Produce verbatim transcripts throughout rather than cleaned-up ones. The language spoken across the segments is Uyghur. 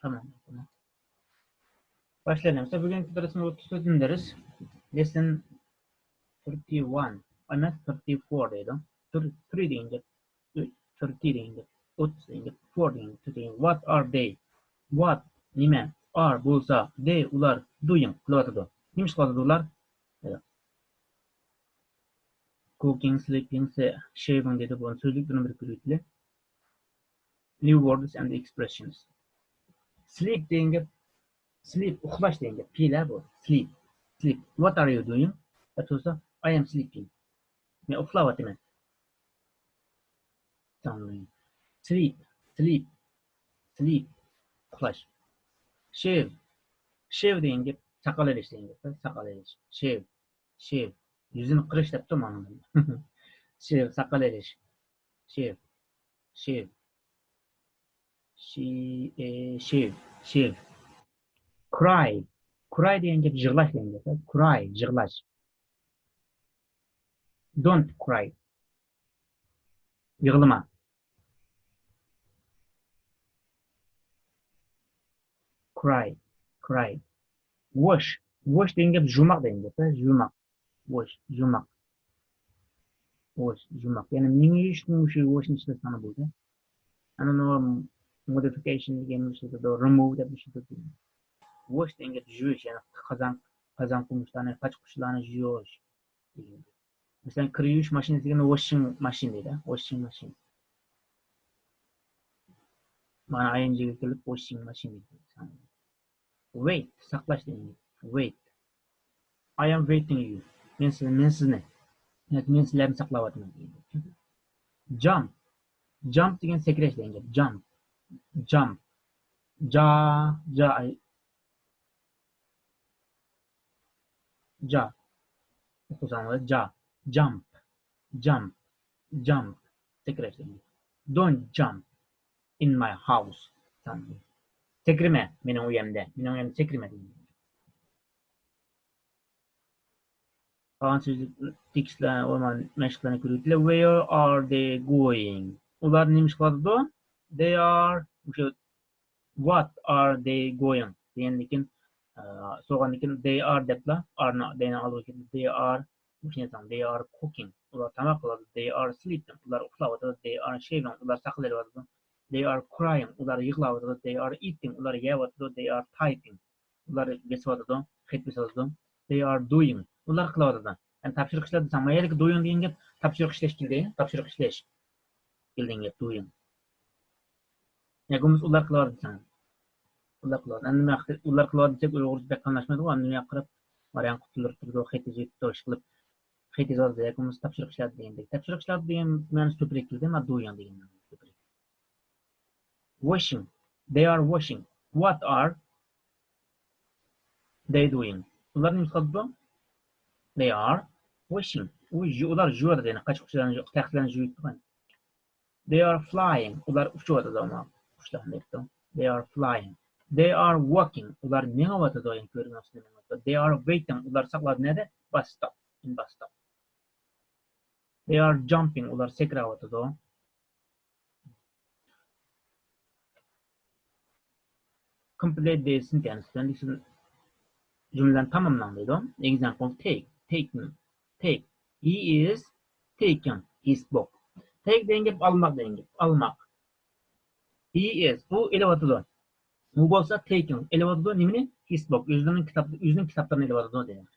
تامام. باشلايلى. بۈگۈنكى دەرسىمىز ئوتتۇز تۆتىنچى دەرس. Lesson thirty one. ئەمەس، thirty four دەيدۇ. Thirty دېگەن گەپ، thirty دېگەن گەپ، ئوتتۇز دېگەن گەپ، four دېگەن گەپ، thirty دېگەن گەپ. What are they؟ What، نېمە؟ Are، بولسا، they، ئۇلار، doing، قىلىۋاتىدۇ. نېمە ئىش قىلىۋاتىدۇ ئۇلار؟ Cooking, sleeping, shaving دېدى، بۇنى سۆزلۈكلىرىنى بىر كۆرۈۋېتىلى. New words and expressions. Sleep دېگەن گەپ، sleep، ئۇخلاش دېگەن گەپ. پېئىل بۇ. Sleep. Sleep. What are you doing؟ دەپ سورىسا، I am sleeping. مەن ئۇخلاۋاتىمەن. Sleep. Sleep. Sleep. ئۇخلاش. Shave. Shave دېگەن گەپ ساقال ئېلىش دېگەن گەپ. ساقال ئېلىش. Shave. Shave. يۈزىنى قىرىش دەپتۇ مانا. Shave، ساقال ئېلىش. Shave. Shave. She, e, shave. Shave. Cry. Cry دېگەن گەپ يىغلاش دېگەن گەپ. Cry، يىغلاش. Don't cry. يىغلىما. Cry. Cry. Wash. Wash دېگەن گەپ يۇماق دېگەن گەپ. يۇماق. Wash، يۇماق. Wash، يۇماق. يەنى مېڭە يۇيۇشنىڭ مۇشۇ washنى ئىشلەتسەڭلار بولدى. ئەنە modification دېگەن ئىشلىتىدۇ، remove دەپ ئىشلىتىدۇ. Wash دېگەن گەپ يۇيۇش، يەنى قازان، قازان قومۇچلارنى، پاچ-پۇچلارنى يۇيۇش. مەسىلەن، كىر يۇيۇش ماشىنىسىغا washing machine دەيدۇ، washing machine. مانا I N G گە كېلىپ washing machine دەيدۇ. Wait، ساقلاش دېگەن گەپ. Wait. I am waiting you. مەن سىزنى، مەن سىزنى. ياكى مەن سىلەرنى ساقلاۋاتىمەن دېگەن گەپ. Jump. Jump دېگەن سەكرەش دېگەن گەپ. Jump. Jump. Ja، ja، ئاي. Ja. ئوقۇساڭلار، ja. Jump. Jump. Jump. سەكرەش دېگەن گەپ. Don't jump in my house. سەكرىمە مېنىڭ ئۆيەمدە. مېنىڭ ئۆيەمدە سەكرىمە دېگەن گەپ. قالغان سۆزلۈك تېكىستلەر، مەشىقلەرنى كۆرۈۋېتىلى. Where are they going؟ ئۇلار نېمە ئىش قىلىۋاتىدۇ؟ They are، مۇشۇ what are they going دېگەندىن كېيىن، ئە، سورىغاندىن كېيىن they are دەپلا، are نى، they نىڭ ئالدىغا كېلىپ they are، مۇشۇنى يازساڭ، they are cooking. ئۇلار تاماق قىلىۋاتىدۇ. They are sleeping. ئۇلار ئۇخلاۋاتىدۇ. They are shaving. ئۇلار ساقال ئېلىۋاتىدۇ. They are crying. ئۇلار يىغلاۋاتىدۇ. They are eating. ئۇلار يەۋاتىدۇ. They are typing. ئۇلار بېسىۋاتىدۇ، خەت بېسىۋاتىدۇ. They are doing. ئۇلار قىلىۋاتىدۇ. يەنى تاپشۇرۇق ئىشلەيدۇ دېسەڭ، ما يەردىكى doing دېگەن گەپ تاپشۇرۇق ئىشلەش كېلىدۇ. تاپشۇرۇق ئىشلەش كېلىدىغان گەپ doing. ياكى بولمىسا ئۇلار قىلىۋاتىدۇ دېسەڭ. ئۇلار قىلىۋاتىدۇ. ئەمدى مەن ئۇلار قىلىۋاتىدۇ دېسەك ئۇيغۇرچە بەك قاملاشمايدىغۇ. ئەمدى مەن قاراپ، ماريان قۇتۇلدۇرۇپ تۇرىدۇ، خەت يېزىپ تۇرۇش قىلىپ، خەت يېزىۋاتىدۇ. ياكى بولمىسا تاپشۇرۇق ئىشلەيدۇ دېگەندەك. تاپشۇرۇق ئىشلەيدۇ دېگەن مەنىسى كۆپرەك كېلىدۇ، ما doing دېگەن مەنىسى كۆپرەك. Washing. They are washing. What are they doing? ئۇلار نېمە قىلىدۇ؟ They are washing. ئۇ يۇ-، ئۇلار يۇيۇۋاتىدۇ، يەنى قاچا-قۇچىلارنى، تەختىلەرنى يۇيۇۋاتىدۇ. They are flying. ئۇلار ئۇچۇۋاتىدۇ، ئۇلار قۇشلارنى دەيدۇ. They are flying. They are walking. ئۇلار مېڭىۋاتىدۇ، يەنى كۆرۈنۈشىدە مېڭىۋاتىدۇ. They are waiting. ئۇلار ساقلاۋاتىدۇ نەدە؟ Bus stop. In bus stop. They are jumping. ئۇلار سەكرەۋاتىدۇ. Complete the sentence. جۈملىلەرنى تاماملاڭ دەيدۇ. Example، take، take، take. He is taking his book. Take دېگەن گەپ ئالماق دېگەن گەپ. ئالماق. He is، ئۇ ئېلىۋاتىدۇ. ئۇ بولسا taking، ئېلىۋاتىدۇ نېمىنى؟ His book، ئۆزىنىڭ كىتاب، ئۆزىنىڭ كىتابلىرىنى ئېلىۋاتىدۇ دېگەن.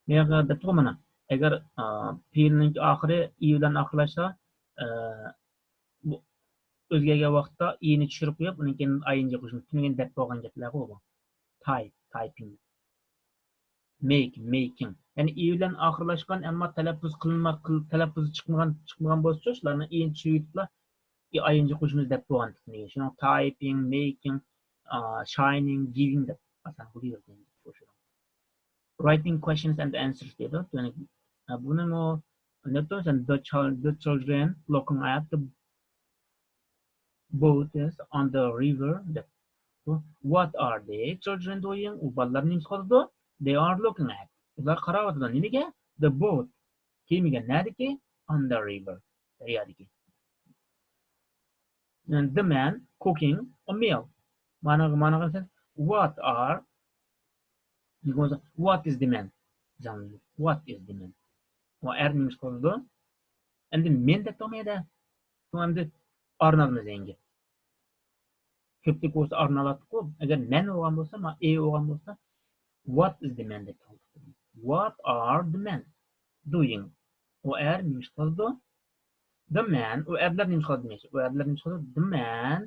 مېغا دەپتىغۇ مانا. ئەگەر، ئا، پېئىلنىڭ ئاخىرى ئى بىلەن ئاخىرلاشسا، ئا، بۇ ئۆزگەرگەن ۋاقىتتا ئىنى چۈشۈرۈپ قويۇپ، ئۇنىڭ كېيىن ئاينجى قوشۇپ، تۈنۈگۈن دەپ بولغان گەپلەرغۇ بۇ. Type، typing. Make، making. يەنى ئى بىلەن ئاخىرلاشقان، ئەمما تەلەپپۇز قىلىنما-، قىل-، تەلەپپۇزى چىقمىغان، چىقمىغان بولسىچۇ، شۇلارنى ئىنى چۈشۈرۈۋېتىپلا، ئى ئاينجى قوشىمىز دەپ بولغان. شۇنىڭ typing، making، ئا، shining، giving دەپ ئاسان بولۇۋېرىدۇ. Writing questions and answers دەيدۇ. يەنى، ئە، بۇنىمۇ نېتون سەن the chil-، the children looking at the boat is on the river دەپ. What are the children doing؟ ئۇ بالىلار نېمە قىلىدۇ؟ They are looking at. ئۇلار قاراۋاتىدۇ. نېمىگە؟ The boat. كېمىگە. نەدىكى؟ On the river. دەريادىكى. The man cooking a meal. مانا، مانا قارىساڭ، what are، what is the man. What is the man. ئۇ ئەر نېمە ئىش قىلىدۇ؟ ئەمدى men دەپ تۇرمايدۇ. شۇ ئەمدى ئارنالمىز ئەنگە. كۆپلۈك بولسا ئارنالاتتىقۇ. ئەگەر man بولغان بولسا، ما ئى بولغان بولسا، what is the man دەپ قالدۇق. What are the men doing? ئۇ ئەر نېمە ئىش قىلىدۇ؟ The men، ئۇ ئەرلەر نېمە ئىش قىلىدۇ دېمەكچى. ئۇ ئەرلەر نېمە ئىش قىلىدۇ؟ The men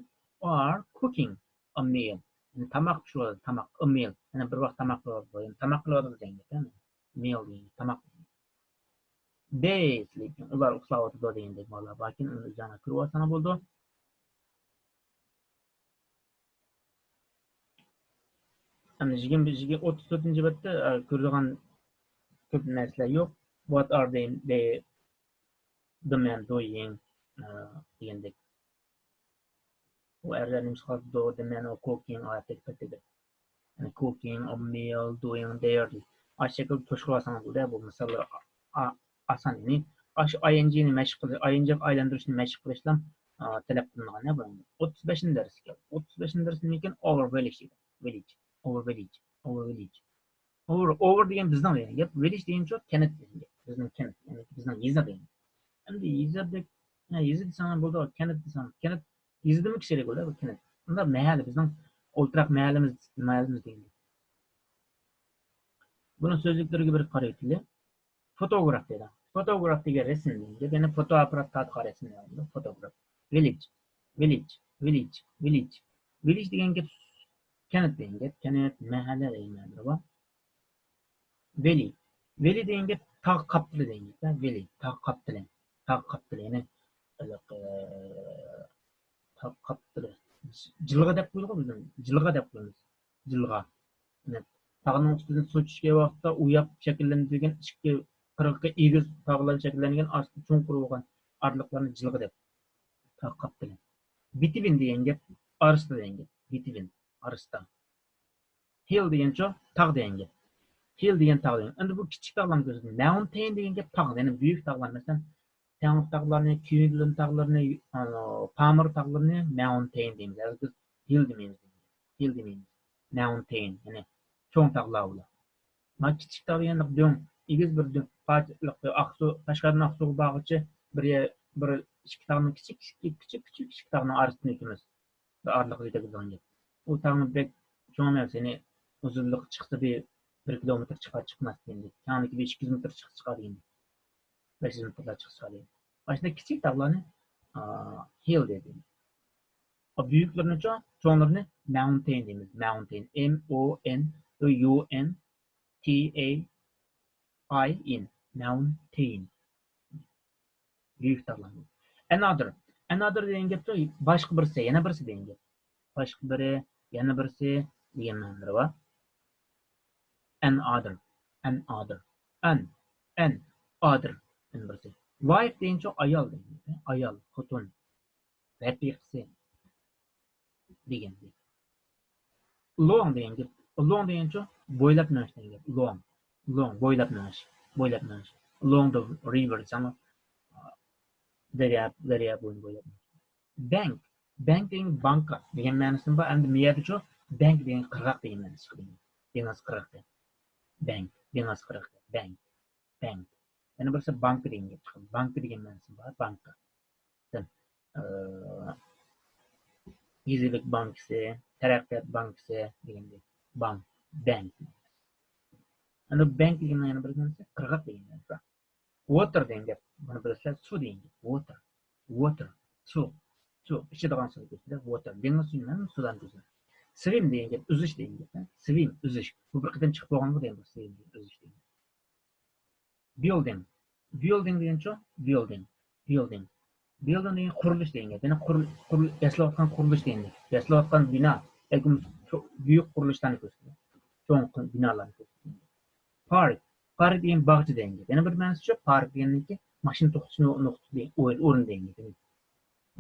are cooking a meal. يەنى تاماق پىشۇرۇۋاتىدۇ، تاماق، a meal. يەنى بىر ۋاق تاماق قىلىۋاتىدۇ. يەنى تاماق قىلىۋاتىدۇ دېگەن گەپ، يەنى meal دېگەن تاماق. They sleeping، ئۇلار ئۇخلاۋاتىدۇ دېگەندەك مانا باركەن، ئۇنى ئۆزۈڭلار كۆرۈۋالساڭلار بولىدۇ. ئەمدى يىگىرمە، يىگىرمە، ئوتتۇز تۆتىنچى بەتتە، ئە، كۆرىدىغان كۆپ نەرسىلەر يوق. What are they, they, the men doing، ئە، دېگەندەك. ئۇ ئەرلەر نېمە ئىش قىلىدۇ؟ The men are cooking، ئا، تەكىتلەپ بەردى. يەنى cooking a meal، doing their. ئاشۇ شەكىلدە توشۇۋالساڭىز بولىدۇ، بۇ مىساللار ئا-، ئا-، ئاسان. يەنى ئاشۇ ئاي ئېن جىنى مەشىق قىلىش، ئاي ئېن جىغا ئايلاندۇرۇشنى مەشىق قىلىشلا، ئا، تەلەپ قىلىنغان، يا، بۇ. ئوتتۇز بەشىنچى دەرسكە. ئوتتۇز بەشىنچى دەرس نېمىكەن؟ Our village دېدى. Village. Our village. Our village. Our، our دېگەن بىزنىڭ دېگەن گەپ. Village دېگەنچۇ كەنت دېگەن گەپ. بىزنىڭ كەنت، يەنى بىزنىڭ يېزا دېگەن. ئەمدى يېزا دەپ، ھە، يېزا دېسەڭ بولىدۇ، كەنت دېسەڭ، كەنت يېزىدىنمۇ كىچىكرەك بولىدۇ، بۇ كەنت. ئۇنداق مەھەللە، بىزنىڭ ئولتۇراق مەھەللىمىز، مەھەللىمىز دېگەن. بۇنىڭ سۆزلۈكلىرىگە بىر قاراۋېتىلى. فوتوگراف دەيدۇ. فوتوگراف دېگەن رەسىم دېگەن گەپ، يەنى فوتوئاپپارات تارتقان رەسىم دېگەن فوتوگراف. ۋىللېج، ۋىللېج، ۋىللېج، ۋىللېج. ۋىللېج دېگەن گەپ كەنت دېگەن گەپ، كەنت، مەھەللە دېگەن مەنىدە بار. ۋېلى. ۋېلى دېگەن گەپ تاغ قاپتىلى دېگەن گەپ، ۋېلى، تاغ قاپتىلى. تاغ قاپتىلى، يەنى، ھېلىقى، تاغ قاپتىلى. جىلغا دەپ قويىدىغۇ بىزنىڭ، جىلغا دەپ قويىمىز. جىلغا. يەنى تاغنىڭ ئۈستىدىن سۇ چۈشكەن ۋاقىتتا ئۇ ياق شەكىللەندۈرگەن ئىككى قىرىقى ئېگىز تاغلار شەكىللەنگەن، ئاستى چوڭقۇر بولغان ئارىلىقلارنى جىلغا دەپ. تاغ قاپتىلى. بېتىۋېن دېگەن گەپ ئارىستا دېگەن گەپ. بېتىۋېن، ئارىستا. ھىل دېگەنچۇ؟ تاغ دېگەن گەپ. ھىل دېگەن تاغ دېگەن. ئەمدى بۇ كىچىك تاغلارنى كۆرسىتىدۇ. ماۋۇنتېين دېگەن گەپ تاغ، يەنى بۈيۈك تاغلار. مەسىلەن، تەڭرى تاغلارنى، كيۇنلۇن تاغلىرىنى، ئانىڭ، پامىر تاغلىرىنى ماۋۇنتېين دەيمىز. ھازىر بىز ھىل دېمەيمىز. ھىل دېمەيمىز. ماۋۇنتېين، يەنى چوڭ تاغلار ئۇلار. ما كىچىك تاغ دېگەن دۆڭ، ئېگىز بىر دۆڭ، پاچ-، ئاقسۇ، قەشقەردىن ئاقسۇغا بارغۇچە بىر يە-، بىر ئىككى تاغنىڭ كىچىك، كىچىك، كىچىك، كىچىك تاغنىڭ ئارىسىدىن ئۆتىمىز. بىر ئارىلىققا يېتەكلەيدىغان گەپ. ئۇ تاغمۇ بەك چوڭ ئەمەس، يەنى ئۇزۇنلۇقى چىقسا بىر، بىر كىلومېتىر چىقار چىقماس دېگەندەك. كەڭلىكى بەش يۈز مېتىر چىقسا چىقار دېگەندەك. بەش يۈز مېتىرلار چىقسا چىقار دېگەن. مانا شۇنداق كىچىك تاغلارنى، ئا، ھىل دەيدۇ. ئا، بۈيۈكلىرىنىچۇ، چوڭلىرىنى ماۋۇنتېين دەيمىز. ماۋۇنتېين. ئېم ئو ئېن، يۇ ئېن تى ئېي ئاي ئېن. ماۋۇنتېين. بۈيۈك تاغلار. Another. Another دېگەن گەپتۇ، باشقا بىرسى، يەنە بىرسى دېگەن گەپ. باشقا بىرى، يەنە بىرسى دېگەن مەنىلىرى بار. Another. Another. An. An. Other. يەنە بىرسى. Wife دېگەنچۇ ئايال دېگەن گەپ. ئايال، خوتۇن. رەپىقىسى دېگەندەك. Long دېگەن گەپ. Long دېگەنچۇ بويلاپ مېڭىش دېگەن گەپ. Long. Long، بويلاپ مېڭىش. بويلاپ مېڭىش. Along the river دېسەڭلار، دەريا، دەريا بويىنى بويلاپ مېڭىش. Bank. Bank دېگەن بانكا دېگەن مەنىسىمۇ بار. ئەمدى مۇ يەردىچۇ bank دېگەن قىرغاق دېگەن مەنىسى چىقىدۇ. دېڭىز قىرغىقى. Bank، دېڭىز قىرغىقى. Bank. Bank. يەنە بىرسى بانكا دېگەن گەپ چىقىدۇ. بانكا دېگەن مەنىسى بار، بانكا. مەسىلەن، ئى، يېزا ئىگىلىك بانكىسى، تەرەققىيات بانكىسى دېگەندەك. بانك، بانك. ئەنە بانك دېگەننىڭ يەنە بىر مەنىسى قىرغاق دېگەن مەنىسى بار. Water دېگەن گەپ، بۇنى بىلىسىلەر، سۇ دېگەن گەپ. Water. Water. سۇ. سۇ. ئىچىدىغان سۇنى كۆرسىتىدۇ. Water. دېڭىز سۈيىنى، سۇدان كۆرسىتىدۇ. Swim دېگەن گەپ، ئۈزۈش دېگەن گەپ. Swim، ئۈزۈش. بۇ بىر قېتىم چىقىپ بولغانغۇ دەيمىز، swim دېگەن، ئۈزۈش دېگەن. Building. Building دېگەنچۇ؟ Building. Building. Building دېگەن قۇرۇلۇش دېگەن گەپ. يەنى قۇرۇل-، قۇرۇل-، ياسىلىۋاتقان قۇرۇلۇش دېگەن گەپ. ياسىلىۋاتقان بىنا، ياكى بۇ چوڭ، بۈيۈك قۇرۇلۇشلارنى كۆرسىتىدۇ. چوڭ قۇ-، بىنالارنى كۆرسىتىدۇ. Park. Park دېگەن باغچە دېگەن گەپ. يەنە بىر مەنىسىچۇ؟ Park دېگەننىڭكى ماشىنا توختىتىش نۇ-، نۇقتىسى، ئورۇن دېگەن گەپ.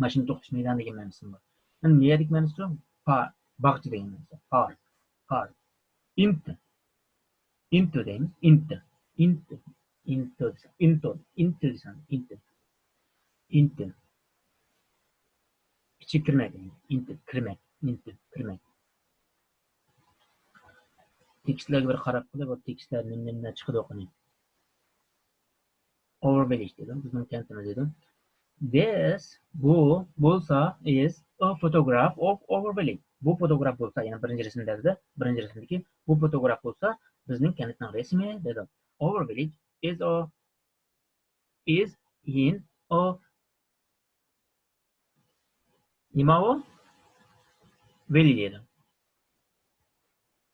ماشىنا توختىتىش مەيدانى دېگەن مەنىسىمۇ بار. ئەمدى بۇ يەردىكى مەنىسىچۇ؟ پا-، باغچە دېگەن مەنىسى. Park. Park. Into. Into دەيمىز. Into. Into. Into دېسەڭ. Into. Into دېسەڭ. Into. Into. ئىچىگە كىرمەك، into، كىرمەك، into، كىرمەك. تېكىستلەرگە بىر قاراپ قىلىپ، بۇ تېكىستلەر نېمە، نېمە چىقىدۇ قېنى. Our village دېدىم، بىزنىڭ كەنتىمىز دېدىم. This، بۇ بولسا، is a photograph of our village. بۇ فوتوگراف بولسا، يەنى بىرىنچى رەسىم دەۋردە، بىرىنچى رەسىمدىكى بۇ فوتوگراف بولسا، بىزنىڭ كەنتنىڭ رەسىمى دېدىم. Our village is a، is in a، نېمە ئۇ؟ Valley دېدىم.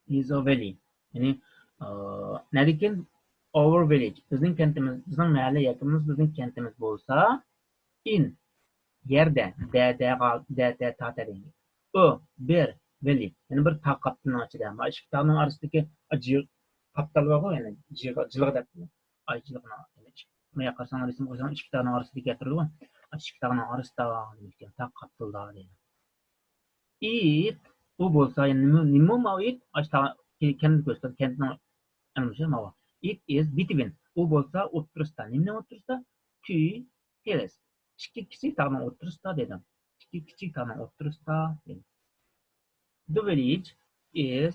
Is a valley. يەنى، ئە، نەدىكىن؟ Our village. بىزنىڭ كەنتىمىز، بىزنىڭ مەھەللە ياكى بىزنىڭ كەنتىمىز بولسا، in، يەردە، دە، دە، غا، دە، تە، تا، تە دېگەن. ئۇ، بىر، valley. يەنى بىر تاغ قاپتىلىنىڭ ئىچىدە. ما ئىككى تاغنىڭ ئارىسىدىكى جىغ-، قاپتال بارغۇ، يەنى جىغ-، جىلغا دەپ. ئاي جىلغىنىڭ، ما ياققا قارىساڭ رەسىم قويساڭ، ئىككى تاغنىڭ ئارىسىدىكى ئەتىرىدىغۇ. ئىككى تاغنىڭ ئارىسىدا دېمەككەن، تاغ قاپتىلدا دەيدۇ. It، ئۇ بولسا، يەنى نېمە، نېمە ماۋۇ it؟ ئاشتا كەنتنى كۆرسىتىدۇ، كەنتنىڭ ئەنە مۇشۇ ماۋۇ. It is between، ئۇ بولسا ئوتتۇرىسىدا. نېمىنىڭ ئوتتۇرىسىدا؟ Two hills، ئىككى كىچىك تاغنىڭ ئوتتۇرىسىدا دېدىم. ئىككى كىچىك تاغنىڭ ئوتتۇرىسىدا دېدىم. The village is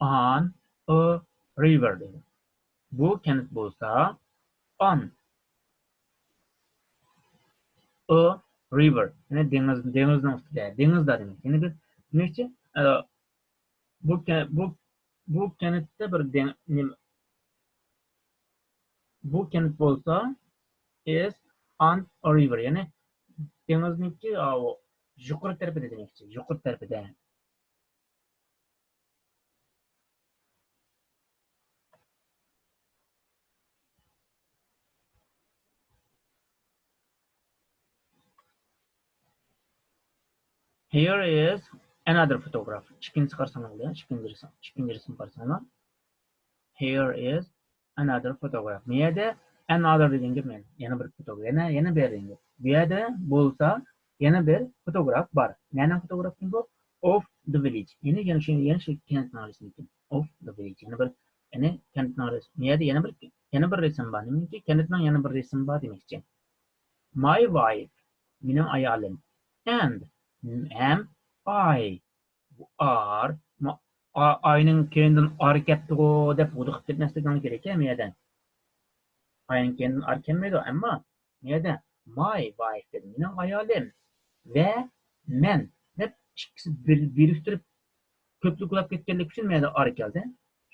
on a river دېدى. بۇ كەنت بولسا on a river، يەنى دېڭىز، دېڭىزنىڭ ئۈستىدە، دېڭىزدا دېمەك. يەنى بىز دېمەكچى، ئە، بۇ كە-، بۇ، بۇ كەنتتە بىر دېڭ-، نېمە، بۇ كەنت بولسا is on a river، يەنى دېڭىزنىڭكى، ئاۋۇ، يۇقىرى تەرىپىدە دېمەكچى، يۇقىرى تەرىپىدە. Here is another photograph. ئىككىنچىسى قارىساڭلار، ئىككىنچى رەسىم، ئىككىنچى رەسىم قارىساڭلار. Here is another photograph. ما يەردە another دېگەن گەپ، يەنە، يەنە بىر فوتوگراف، يەنە، يەنە بىر دېگەن گەپ. بۇ يەردە بولسا يەنە بىر فوتوگراف بار. نەنىڭ فوتوگرافى بۇ؟ Of the village. يەنى، يەنە شۇ، يەنە شۇ كەنتنىڭ رەسىمى. Of the village. يەنە بىر، يەنى كەنتنىڭ رەسىمى. ما يەردە يەنە بىر، يەنە بىر رەسىم بار. نېمىكى؟ كەنتنىڭ يەنە بىر رەسىمى بار دېمەكچى. My wife، مېنىڭ ئايالىم. And، ھەم، I، ئار، ما-، ئا-، ئاينىڭ كەينىدىن ئار كەپتىغۇ دەپ ھودۇقۇپ كەتمەسلىكىڭ كېرەك، ھە، مەيەدە. ئاينىڭ كەينىدىن ئار كەلمەيدۇ، ئەمما مەيەدە my wife دېدى، مېنىڭ ئايالىم ۋە مەن دەپ ئىككىسى بىر-، بىرىكتۈرۈپ كۆپلۈك بولاپ كەتكەنلىكى ئۈچۈن مەيەدە ئار كەلدى.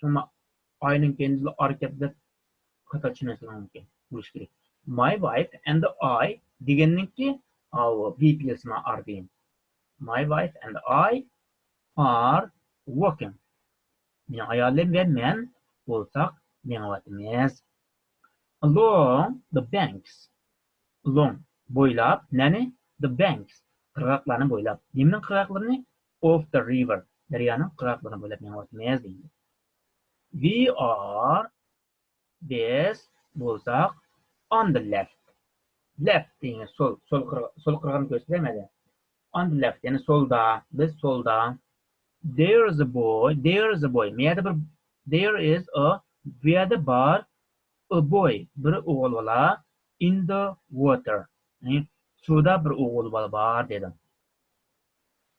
شۇڭا ئاينىڭ كەينىدىن ئار كەپتۇ دەپ خاتا چۈشىنىۋېتىشىڭ مۇمكىن. بولۇشى كېرەك. My wife and I دېگەننىڭكى، ئاۋۇ، V P S ما ئار دېگەن. My wife and I are walking. مېنىڭ ئايالىم ۋە مەن بولساق مېڭىۋاتىمىز. Along the banks. Along، بويلاپ، نەنى؟ The banks، قىرغاقلارنى بويلاپ. نېمىنىڭ قىرغاقلىرىنى؟ Of the river، دەريانىڭ قىرغاقلىرىنى بويلاپ مېڭىۋاتىمىز دېگەن. We are، بىز بولساق، on the left. Left دېگەن سول، سول قىر-، سول قىرغاقنى كۆرسىتەلمەيدۇ. On the left، يەنى سولدا، بىز سولدا. There is a boy, there is a boy. ما يەردە بىر، there is a، بۇ يەردە بار، a boy، بىر ئوغۇل بالا، in the water. يەنى سۇدا بىر ئوغۇل بالا بار دېدىم.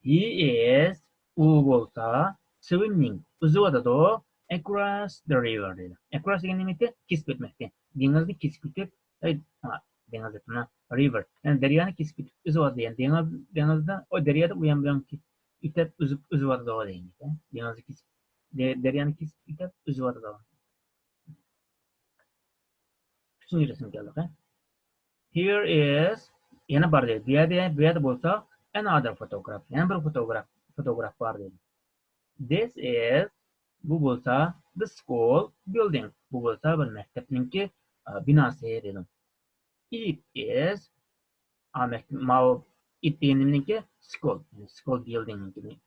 He is، ئۇ بولسا، swimming، ئۈزۈۋاتىدۇ، across the river دېدى. Across دېگەن نېمە ئىكەن؟ كېسىپ ئۆتمەكتە. دېڭىزنى كېسىپ ئۆتۈپ، ئەي، ھا، دېڭىز دەپتىمەن، river. يەنى دەريانى كېسىپ ئۆتۈپ ئۈزۈۋاتىدۇ. يەنى دېڭىز، دېڭىزدا، ئۇ دەريادا ئۇ يان بۇ يان ئۆتۈپ ئۈزۈپ، ئۈزۈۋاتىدۇ دېگەن گەپ. دېڭىزنى كېسىپ، دە-، دەريانى كېسىپ ئۆتۈپ ئۈزۈۋاتىدۇ. ئۈچىنچى رەسىمگە كەلدۇق، ھە. Here is، يەنە بار دەيدۇ. بۇ يەردە، بۇ يەردە بولسا، another photograph، يەنە بىر فوتوگراف، فوتوگراف بار دەيدۇ. This is، بۇ بولسا، the school building، بۇ بولسا بىر مەكتەپنىڭكى، ئا، بىناسى دەيدۇ. It is، ئا، مەكتەپ، ماۋۇ it دېگەن نېمىنىڭكى؟ School، school building نىڭكى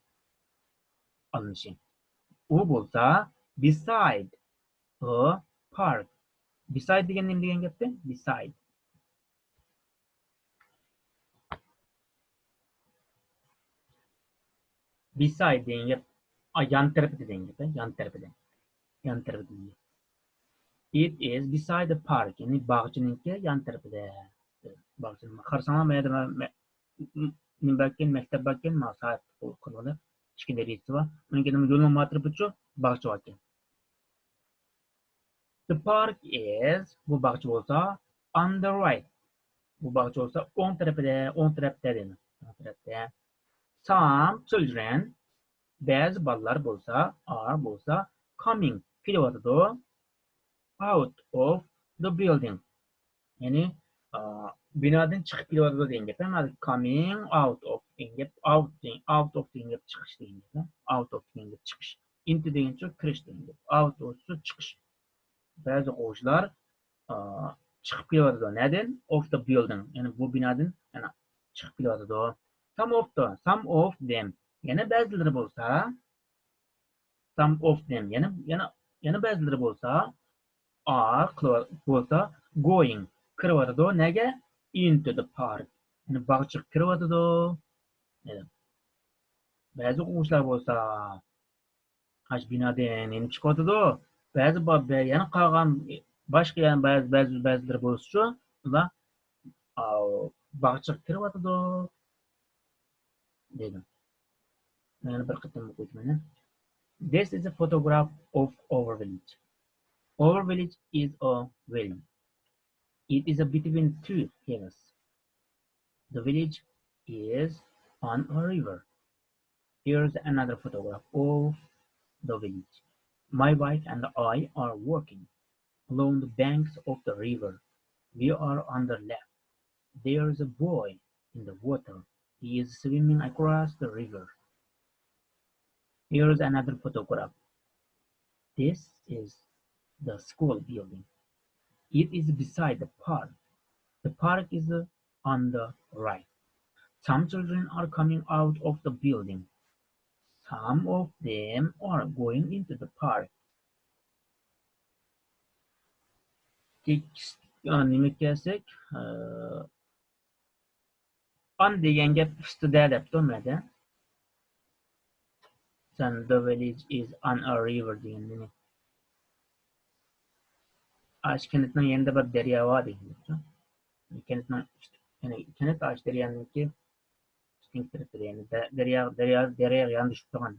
ئالمىشى. ئۇ بولسا، beside a park. Beside دېگەن نېمە دېگەن گەپتى؟ Beside. Beside دېگەن گەپ، ئا، يان تەرىپىدە دېگەن گەپ، يان تەرىپىدە. يان تەرىپىدە دېگەن گەپ. It is beside the park، يەنى باغچىنىڭكى يان تەرىپىدە. باغچىنى قارىساڭلار، ما يەردە، ما، ما، نېمە باركەن، مەكتەپ باركەن، مانا سائەت قىلغىلى ئىككى دەرىجىسى بار. ئۇنىڭ كېيىن يولنىڭ ما تەرىپىچۇ باغچە باركەن. The park is، بۇ باغچە بولسا، on the right. بۇ باغچە بولسا ئوڭ تەرىپىدە، ئوڭ تەرەپتە دېدى. ئوڭ تەرەپتە. Some children، بەزى بالىلار بولسا، are بولسا، coming، كېلىۋاتىدۇ، out of the building. يەنى، ئا، بىنادىن چىقىپ كېلىۋاتىدۇ دېگەن گەپ. ھازىر coming out of دېگەن گەپ، out دېگەن، out of دېگەن گەپ چىقىش دېگەن گەپ. Out of دېگەن گەپ چىقىش. Into دېگەنچۇ كىرىش دېگەن گەپ. Out of چىقىش. بەزى ئوقۇغۇچىلار، ئا، چىقىپ كېلىۋاتىدۇ. نەدىن؟ Of the building. يەنى بۇ بىنادىن، يەنى چىقىپ كېلىۋاتىدۇ. Some of the، some of them. يەنە بەزىلىرى بولسا، some of them. يەنە، يەنە، يەنە بەزىلىرى بولسا، are، قىلىۋات-، بولسا، going، كىرىۋاتىدۇ. نەگە؟ Into the park. يەنى باغچىغا كىرىۋاتىدۇ. دېدى. بەزى ئوقۇغۇچىلار بولسا، ئاشۇ بىنادىن يېنىپ چىقىۋاتىدۇ. بەزى با-، بە-، يەنە قالغان، باشقا يەنە بەزى، بەزى، بەزىلىرى بولسىچۇ، ئۇلار، ئاۋۇ، باغچىغا كىرىۋاتىدۇ. دېدىم. يەنە بىر قېتىم ئوقۇيمەن. This is a photograph of our village. Our village is a valley. It is a between two hills. The village is on a river. Here's another photograph of the village. My wife and I are walking along the banks of the river. We are on the left. There's a boy in the water. He is swimming across the river. Here's another photograph. This is the school building. It is beside the park. The park is on the right. Some children are coming out of the building. Some of them are going into the park. تېكىست، ئا، نېمە كەلسەك، ئا، on دېگەن گەپ ئۈستىدە دەپتۇ مەدە. سەن the village is on a river دېگەندىن. ئاشۇ كەنتنىڭ يېنىدا بىر دەريا بار دېگەن گەپتۇ. كەنتنىڭ ئۈستى، يەنى كەنت ئاشۇ دەريانىڭكى ئۈستۈنكى تەرىپىدە، يەنى دە-، دەريا، دەريا، دەرياغا ياندىشىپ تۇرغان.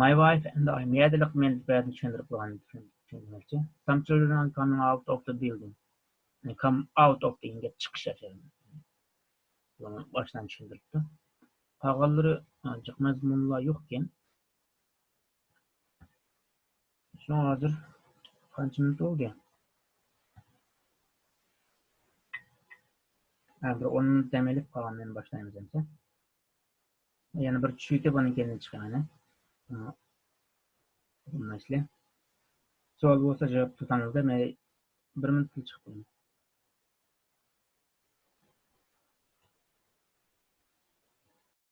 My wife and I، مەدىلىق مەن بەزىنى چۈشەندۈرۈپ قويغان، چۈشەندۈرمەكچى. Some children are coming out of the building. يەنى come out of دېگەن گەپ چىقىش ئاشۇ. بۇنى باشتىن چۈشەندۈرۈپتۇ. قالغانلىرى، ئا، جىق مەزمۇنلار يوقكەن. شۇڭا ھازىر قانچە مىنۇت بولدى؟ ھە، بىر ئون مىنۇت دەم ئېلىپ قالغاندىن باشلايمىز ئەمسە. يەنە بىر چۈشۈۋېتىپ ئاندىن كېيىن چىقىڭ ئەنە. ئۇ مەسىلە. سوئال بولسا جاۋاب تۇتامىز-دە، مەن بىر مىنۇتلا چىقىپ قويىمەن.